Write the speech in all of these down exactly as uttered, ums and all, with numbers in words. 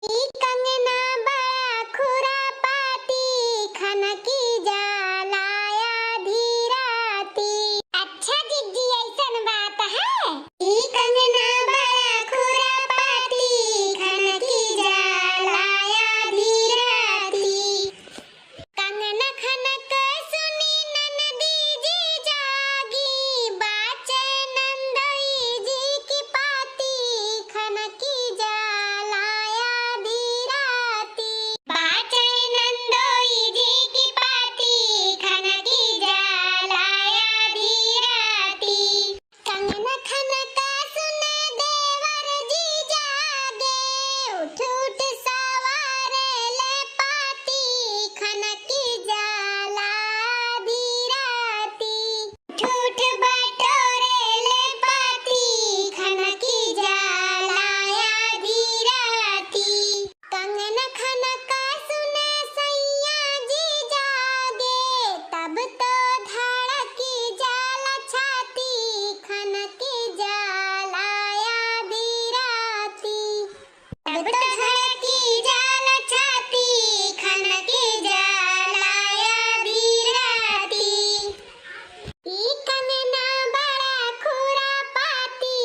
ई कंगना बड़ा खुरापाती, खनकी जाला आधी राती। अच्छा जिज्जी, अइसन बात है? ई कंगना बड़ा खुरापाती, खनकी जाला आधी राती। कंगना खनक सुनी ननदी जी जागी, बाचै नंदोई जी की पाती, खनकी जाला आधी राती। बाचै नंदोई जी की पाती, खनकी जाला आधी राती। कंगना खनक सुन देवर जी जागे, उठ उठ सवारे ले पाती, खनकी जाला आधी राती। उठ उठ बटोरे ले पाती, खनकी जाला आधी राती। कंगना खनक सुन सैया जी जागे, तब तो धड़की जाला छाती, खनकी जाला आधी राती। तब तो धड़की जाला छाती, खनकी जाला आधी राती। ई कंगना बड़ा खुरापाती,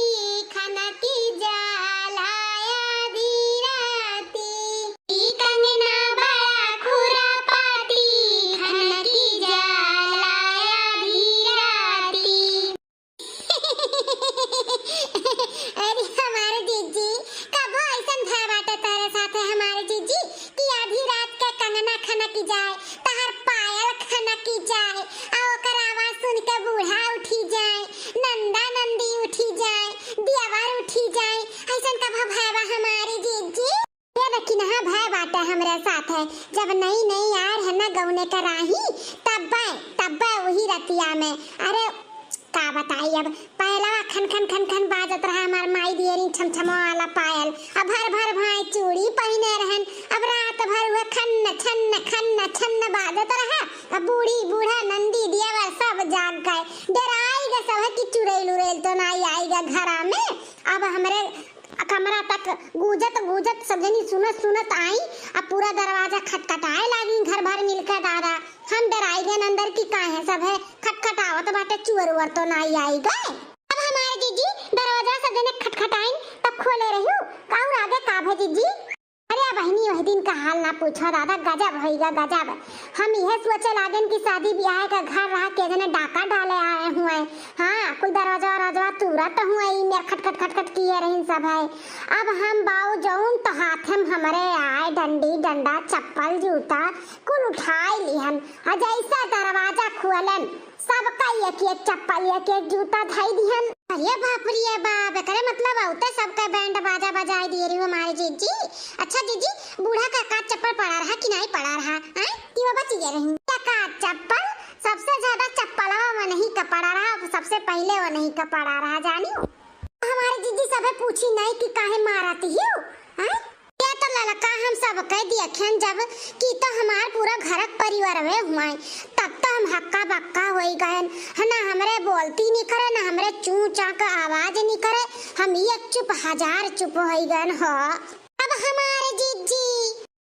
खनकी जाला आधी राती। ई कंगना बड़ा खुरापाती, खनकी जाला आधी राती। अरे हमारे जिज्जी, कबो अइसन भय बाटे तोरे साथे हमारे जिज्जी कि आधी रात के कंगना खनकी जाए, तहार पायल खनकी जाए, आ ओकर आवाज सुन के बूढ़ा उठी जाए, नंदा नंदी उठी जाए, दियावर उठी जाए, अइसन कबो भय बा हमारे जिज्जी? ये लेकिन हाँ भय बाटे हमरे साथे, जब नई नई आर है ना गौने कराही, तब्बे, तब्बे वही रतिया में, अरे का बताई अब, पायलवा खन खन खन खन बाजत रहा, हमार माई दियरी छमछमो वाला पायल। अब भर भर भाई चूड़ी पहिने रहन, अब रात भर हुआ खन्न छन्न खन्न छन्न बाजत रहा। अब बूढ़ी बूढ़ा नंदी दियावर सब जाग गए, डराई गए सब कि चुड़ैल उड़ैल तो नाई आई गए घरा में। अब हमरे कमरा तक गूंजत गूंजत सब जनी सुनत सुनत आई, अब पूरा दरवाजा खटखटाए लागी घर भर मिलकर दादा। हम डराई गए अंदर कि काहे सब है खटखटावत बाटे, चुअर उअर तो नाई आई गए। अब हमारे जिज्जी दरवाजा सब जने खटखटाइन तब खोले रहियो। और आगे का भे जिज्जी? अरे बहिनी, वही दिन का हाल ना पूछो दादा, गजब होइगा गजब। हम यह सोचे लागेन कि शादी ब्याह का घर रहा के जने डाका डाले आए हुए। हाँ, कुल दरवाजा वरवाजा तुरत हुए, ई मेर खटखट खटखट किए रहिन सब है। अब हम बाऊ जौन तो हाथे में हमरे आए डंडी डंडा चप्पल जूता कुल उठाई लिहन, आ जैसा दरवाजा खोलन, सबका एक एक चप्पल, एक एक जूता धई दिहन। अरे बाप रे बाप, एकरे मतलब औते सबका बैंड बाजा बजाई दिए रही हमारे जिज्जी। अच्छा जिज्जी, बूढ़ा का का चप्पल पड़ा रहा कि नाई पड़ा रहा? हैं? कि वो बच गए रही? का का चप्पल? सबसे ज्यादा चप्पलवा वो नहीं का पड़ा रहा, सबसे पहले वो नहीं का पड़ा रहा, जानियो। हमारे जिज्जी सभे पूछी नाई कि काहे मारत हियो? हैं? ये तो ललका हम सब कह दियखियन जब कि तो हमार पूरा घरक परिवार में हुआई, तब तो हम हक्का बक्का होई गयन। है ना हमरे बोलती नहीं करे, ना हमरे चू चा का आवाज नहीं करे, हम एक चुप हजार चुप होई गयन हो। अब हमारे जिज्जी,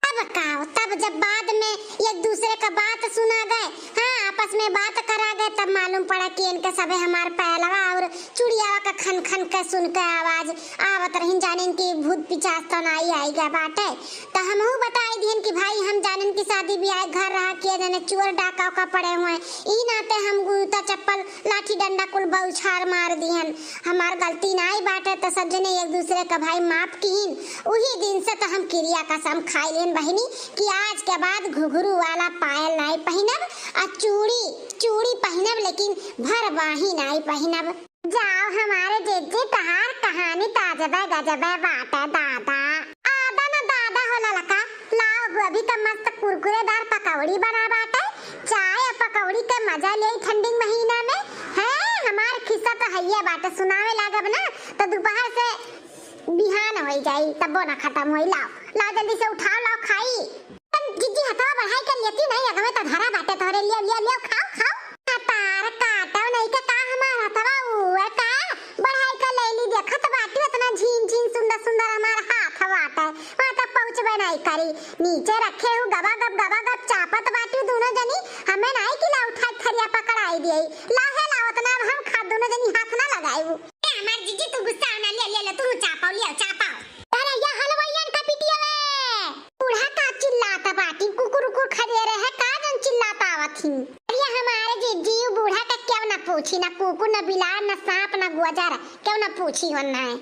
अब का हो, तब जब बाद में एक दूसरे का बात सुना गए, हाँ, आपस में बात करा गए, तब मालूम पड़ा कि इनके सबे हमार पहलवा और चुड़ियावा का खन खन के सुन के आवाज आवत रहिन, जानिन कि भूत पिचास तो नाई आई गए बाटे। तो हमहू बताई दिहन कि भाई, हम जानिन कि शादी ब्याह घर रहा किया जाने चोर डाका का पड़े हुए, ई नाते हम जूता चप्पल लाठी डंडा कुल बौछार मार दिहन। हमार गलती नाई बाटे, तो सब जने एक दूसरे का भाई माफ किहिन। उही दिन से तो हम किरिया कसम खाई लेन बहिनी कि आज के बाद घुघरू वाला पायल नाई पहिनब, आ चूड़ी, चूड़ी पहिनब, लेकिन भर बाही नाई पहिनब। जाओ हमारे जिज्जी, तहार कहानी ताजबे गजबे बाटे दादा। आदा न दादा हो ललका, लाओ अभी तो मस्त कुरकुरेदार पकौड़ी बना बाटे, चाय और पकौड़ी के मजा ले ठंडी महीना में। हैं, हमार खिस्सा तो हइये बाटे, सुनावे लागब ना तो दोपहर से बिहान होई जाई, तब्बो ना खत्म होई। लाओ, लाओ जल्दी से उठाओ, लाओ खाई। तन जिज्जी हथवा बढ़ाई के लेती नहीं, अगवे तो धरा बाटे तोहरे, लियो, लियो, लियो, खाओ, खाओ। हतार काटो नहीं के का हमार हथवा उए का बढ़ाई के ले ली, देखत बाटी इतना झीन झीन सुंदर सुंदर हमार हाथ बाटे, वहाँ तक पहुँच नाई करी, नीचे रखे हूँ, गबा गब, गबा गब चापत बाटू दुनो जनी। हमें नाई कि ला उठाई थरिया पकड़ाई दिए, लाहे लावत ना, अब हम खा दुनो जनी हाथ ना लगाई। ए, हमार जीजी, तू गुस्सा ना, ले, ले, ले, तू चापाओ, ले, चापाओ। अरे, या हलवाइयन का बिटिया वे। बूढ़ा का चिल्लात बाटी, कुकुर उकुर खदेरे है, का जन चिल्लात आवत ही। अरे, हमारे जीजी, बूढ़ा का क्यों ना पूछी, ना कुकुर, ना बिलार, ना सांप, ना गोजर, क्यों ना पूछी होना है।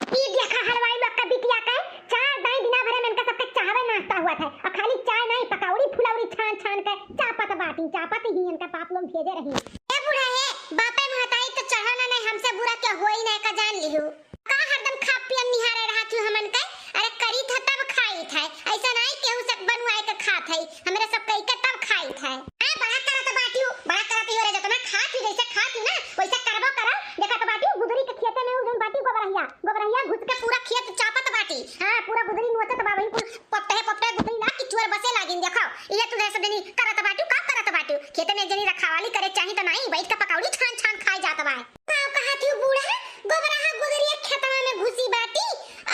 ई देखा हलवाई लोग का बिटिया के, चार दाई दिना भरे में इनका सबके चाहवे नाश्ता हुआ था, और खाली चाय नहीं, पकौड़ी फुलौड़ी छान छान के चापत बाटी, चापत ही इनका बाप लोग भेजे रही। ए बूढ़ा हे, बापे महताई तो चढ़ा ना, नहीं हमसे बुरा क्या होई ना का जान लिहू। का हरदम खा पियन निहारे रहा तू हमन के? अरे करी था तब खाई था, ऐसा नहीं केहू से बनवाए के खात है, हमरे सब कई के तब खाई था। ए बड़ा करत बाटी, बड़ा करत ही हो रे, जतना खात ही जैसे खात ही ना वैसे करबो करो। देखा तो बाटी गुदरी के खेते में उ जौन बाटी गोबरहिया, गोबरहिया घुस के पूरा खेत चापत बाटी। हाँ, पूरा गुदरी नोचत बा, वही कुल पपटे पपटे गुदरी ना कि चोर बसे लागिन। देखो, ये तू जैसे जनी करत बाटू, का करत बाटू? खेते में एक जनी रखावाली करे चाही तो नहीं, बैठ के पकौड़ी छान छान खाए जात बा। का कहत ही बूढ़ा? गोबरहा गुदरिया खेतवा में घुसी बाटी।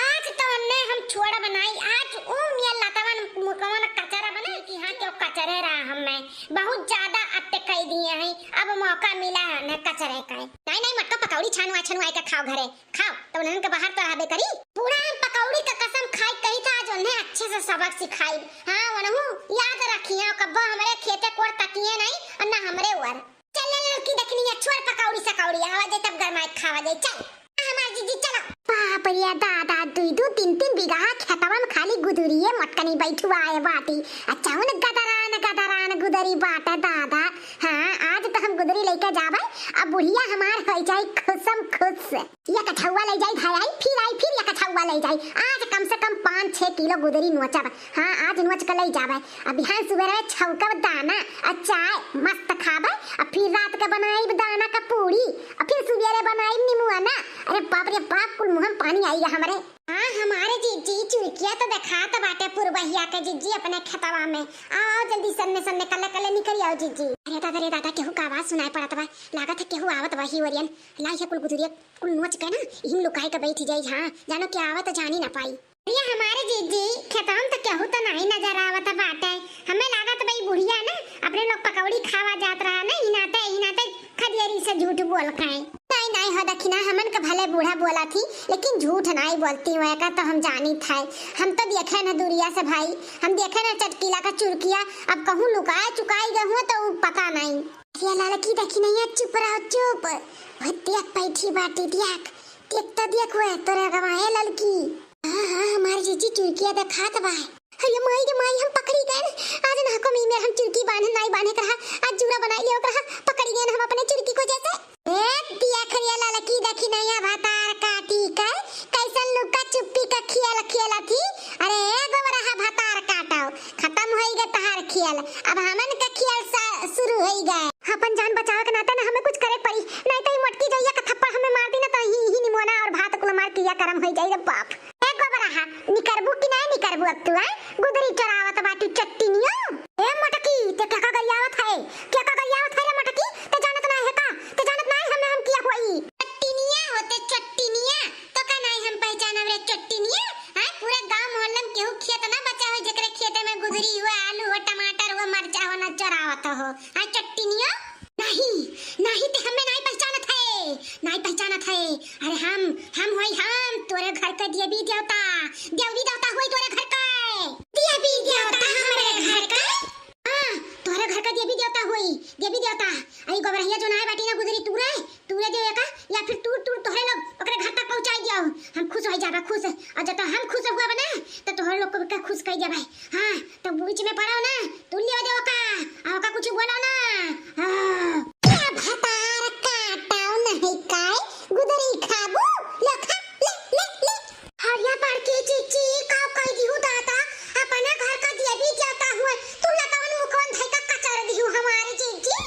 आज तो अन्ने हम छोड़ब नाई, आज ऊ मिया लतवन मुकवन कचरा बने कि हाँ, क्यों कचरे रहा हमें। बहुत ज्यादा अत्ते कई दिए हैं, अब मौका मिला है ना कचरे का। नहीं, नहीं, मटका पकौड़ी छानवा, छानवा के खाओ घरे। खाओ, तो उन्हन के बाहर तो रहबे करी। बूढ़ा हम पकौड़ी का कसम खाई कही था, आज उन्हें अच्छे से सबक सिखाई। हाँ, उन्हों याद रखी, हाँ, कब्बो हमरे खेते कोर तकिए नहीं, और ना हमरे ऊपर। चल ले लड़की देखनी है, छोड़ पकौड़ी सकौड़ी, आवा जाए तब गरमाए खावा जाए, चल। हमार जीजी चलो। बाप रे दादा, दुई दो तीन तीन बीघा खेतवा में खाली गुदरिये मोटकनी बैठुआ आए बाटी। अच्छा, उन गदरान गदरान गुदरी बाटे दादा। हाँ, आज तो हम गुदरी लेके जाबे, अब बुढ़िया हमार हो जाई खुशम खुश। या कछुआ ले जाई, धाई आई, फिर आई, फिर या कछुआ ले जाई। आज कम से कम पाँच छह किलो गुदरी नोचब। हाँ, आज नोच के ले जाबे। अब बिहान सुबेरे छौकब दाना, आ चाय मस्त खाबे, आ फिर रात के बनाइब दाना का पूड़ी, आ फिर सुबेरे बनाइब निमुआना। अरे बाप रे बाप, कुल मुँह में पानी आई गया हमरे। हाँ, हमारे जीजी चुरकिया तो देखात बाटे पुरबहिया के जीजी अपने खेतवा में। आओ जल्दी सन्ने सन्ने कल्ले कल्ले निकल आओ जीजी। अरे दादा रे दादा, केहू का आवाज सुनाई पड़त बा, लागत है केहू आवत बा ही ओरियन। लाई है कुल गुदरिया कुल नोच के ना, इहिम लुकाई के बैठ जाई। हाँ, जानो क्या आवत जानी ना पाई। अरे हमारे जीजी, खेतवा में तो केहू तो नहीं नजर आवत बाटे। हमें लागत बा ई बुढ़िया ना, अपने लोग पकौड़ी खावा जात रहा ना, इनाते, इनाते खदियरी से झूठ बोल खाए। नहीं, नहीं हो दखिना, हमन के भले बूढ़ा बोला थी, लेकिन झूठ नहीं बोलती हुए का तो हम जानी था। हम तो देखे ना दूरिया से भाई, हम देखे ना चटकीला का चुरकिया, अब कहूँ लुकाए चुकाई गए हुए तो उ पता नहीं। ये ललकी दखिनैया, चुप रहो, चुप। वो देख बैठी बाटी, देख, देख तो देख, वो तोरे गवाए ललकी। हाँ, हाँ, हमार जीजी चुरकिया देखात बा। अरे माई रे माई, हम पकड़ी गए। आज ना को में हम चुरकी बांधे, नाई बांधे के रहा, आज जूड़ा बनाई लेवे के रहा, पकड़ी गए हम अपने चुरकी को जैसे। ए, देख रे ललकी, दखिनैया भतार काटी के, कैसन लुका चुप्पी का खेल खेलत ही। अरे ए गोबरहा भतार काटो, खत्म होई गए तहार खेल, अब हमन का खेल सा-, शुरू होई गए। अपन जान बचावे के नाते ना हमें कुछ करे पड़ी, नहीं तो ई मोटकी जइया का थप्पड़ हमें मार दी ना तो ही, ही निमोना और भात कुल मार किया करम होई जाई रे बाप। ए गोबरहा, निकरबू कि नहीं निकरबू अब तू, हैं? गुदरी चोरावत बाटू चट्टिनियो। ए मोटकी, ते क्या का गरियावत है? क्या का गरियावत है रे मोटकी? ते जानत ना है का? ते जानत ना है हमें हम किया हुई? चट्टिनिया होते चट्टिनिया, तो का नहीं हम पहचानब रे चट्टिनिया? हैं? पूरे गांव मोहल्ला में केहू खेत ना बचा हो जेकरे खेते में गुदरी हुआ, आलू हो, टमाटर हो, मरचा हो, ना चोरावत हो। हैं चट्टिनिया? नहीं, नहीं, ते हमें नहीं पहचानत है, नहीं पहचानत है। अरे हम, हम होई हम, तोरे घर के देवी देवता, देवी देवता होई तोरे घर के। देवी देवता हमरे घर के? हाँ, तोरे घर के देवी देवता होई, देवी देवता। आई गोबरहिया जो नाय बाटी ना गुदरी तूरे, तूरे देवे का, या फिर तू, तू, तोहरे लोग ओकरे घर तक पहुँचाई दियो। हम खुश हो जाबा, खुश। और जब हम खुश हुआ बना, तो तोहरे लोग को के खुश कर दिया भाई। हाँ, तो बीच में पड़ो ना, तू लियो दे ओका, आ ओका कुछ बोलो ना। हाँ। क्या भतार काटाओ नहीं काय, गुदरी खाबू, लो खा, ले, ले, ले। हरिया पार के चीची, का कह दिहु दादा, अपना घर का देवी जाता हुआ, तू लतवन मुकवन धई का कचर दिहु हमारे चीची।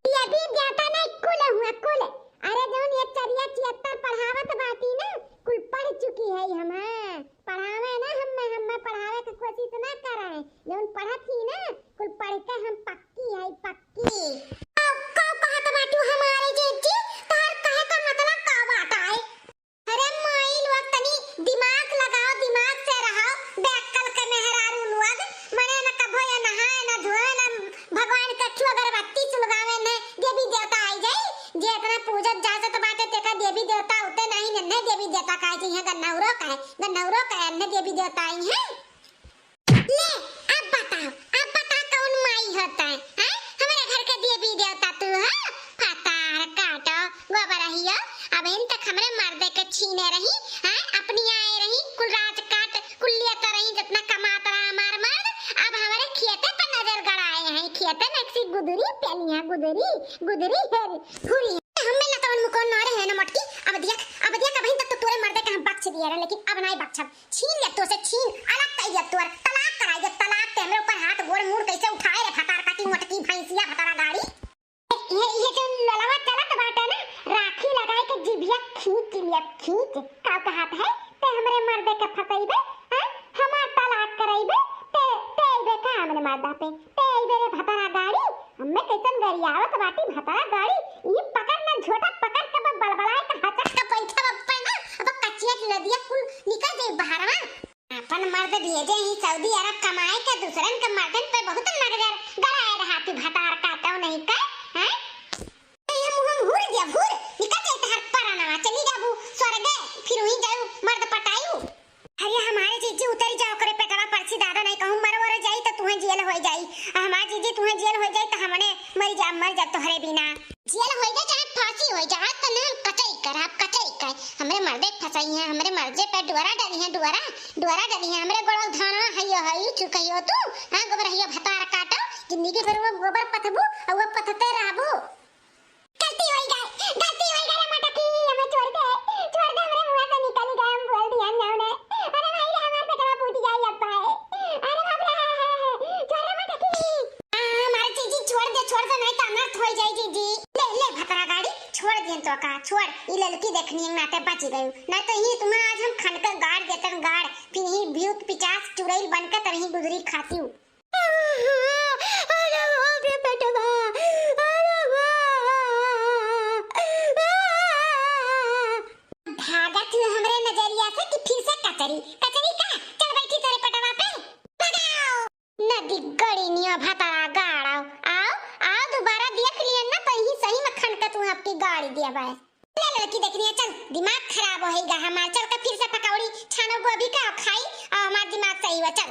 देवी जाता नहीं कुल हुआ, कुल। अरे जौन ये चरिया छिहत्तर पढ़ावत बाटी ना, कुल पढ़ चुकी है हम, हाँ। पढ़ावे ना हम्मे, हम्मे पढ़ावे के कोशिश ना करे। जौन पढ़त ही ना, कुल पढ़ के हम पक्की है, पक्की। का, का कहत बाटू हमारे जीजी? तोहर कहे का मतलब का बात आए? अरे माई लोग तनी दिमाग लगाओ, दिमाग से रहो, बेअक्कल के मेहरा। गुदरी प्यालिया, गुदरी, गुदरी हेरी, हुरी। हमें लतवन मुकोन मारे है ना मोटकी। अब देख, अब देख, अबहिन तक तो तोरे मर्दे का हम बख्श दिए रहे, लेकिन अब नाहीं बख्शब। छीन ले तो से छीन, अलग कइ दिया तोर, तलाक कराइ दिया, तलाक। ते हमरे ऊपर हाथ गोड़ मूड़ कैसे उठाए रे भतार काटी मोटकी भैंसिया भतारा गाड़ी। ये, ये जो ललवा चलत बाटे ना, राखी लगाए के जिभिया खींच लिया, खींच। का कहत है, ते हमरे मर्दे के फसैबे, हैं? हमार तलाक करैबे, ते, ते अइबे का हमरे मर्दा पे? ते अइबे रे भतारा गाड़ी, हमें कैसन गरियावत बाटी भतारा गाड़ी। ई पकड़ ना झोटा पकड़ के बलबलाए के हचक के बैठा बप्पे ना, अब कचिया नदिया कुल निकल जाई बाहर में। आपन मर्द भेजे ही सऊदी अरब कमाए के, दूसरन के मर्दन पे बहुत नजर गड़ाए रहती भतार काटो नहीं के, हैं? ये मुंह में हुर दिया, हुर, निकल जाए तहार परानवा, चली जाबू स्वर्गे, फिर वहीं जाऊ मर्द पटायू। अरे हमारे जीजी उतरी जाओ करे पेटवा परछी दादा, नहीं कहूँ मर वर जाई तो तुहें जेल हो जाई, आ हमारे जीजी तुहें जेल हो जाई तो हमने मर जा, मर जा तोहरे बिना। जेल हो जाए चाहे फांसी हो जाए, आज तो नाम कचई कर, आप कचई कर। हमरे मर्दे फंसाई हैं, हमरे मर्दे पे डुअरा डाली हैं, डुअरा, डुअरा डाली हैं, हमरे गोड़वा धाना हइयो, हइयो चुकइयो तू, हाँ, गोबर हइयो भतार काटो, जिंदगी भर वो गोबर पथबू, और वो पथते रहबू। गलती होई गए, गलती होई गए रे मटकी, हमें छोड़ दे, छोड़ दे, हमरे मुंह से निकल गए, हम बोल दिया हमने। अरे भाई रे, हमार पेटवा फूट गया अब भाई। अरे बाप रे, छोड़ रे मटकी। हाँ, हमारे जीजी छोड़ दे, छोड़ दे, नहीं तो अनर्थ हो जाए जीजी। ले, ले भतरा गाड़ी, छोड़ दियन तो का, छोड़। ई ललकी देखनी है, नाते बच गयू। ना तो ही तुम्हें आज हम खन के गाड़ देतन गाड़, फिर ही भूत पिचास चुड़ैल बन के तरही गुजरी खाती हूँ। अरे बाप रे बेटवा, अरे बाप। भागत हूँ हमरे नजरिया से कि फिर से कचरी, कचरी का? चल बैठी तेरे पेटवा पे। भगाओ। नदी गड़ी नियो भतारा गाड़ो। आओ, आओ दोबारा देख लियन ना तो यही सही में खनकत हूँ आपकी गाड़ी दिया बाय। ले लड़की देखनी है, चल दिमाग खराब होइगा हमार, चल के फिर से पकौड़ी छानो गोभी का खाई और हमार दिमाग सही हुआ, चल।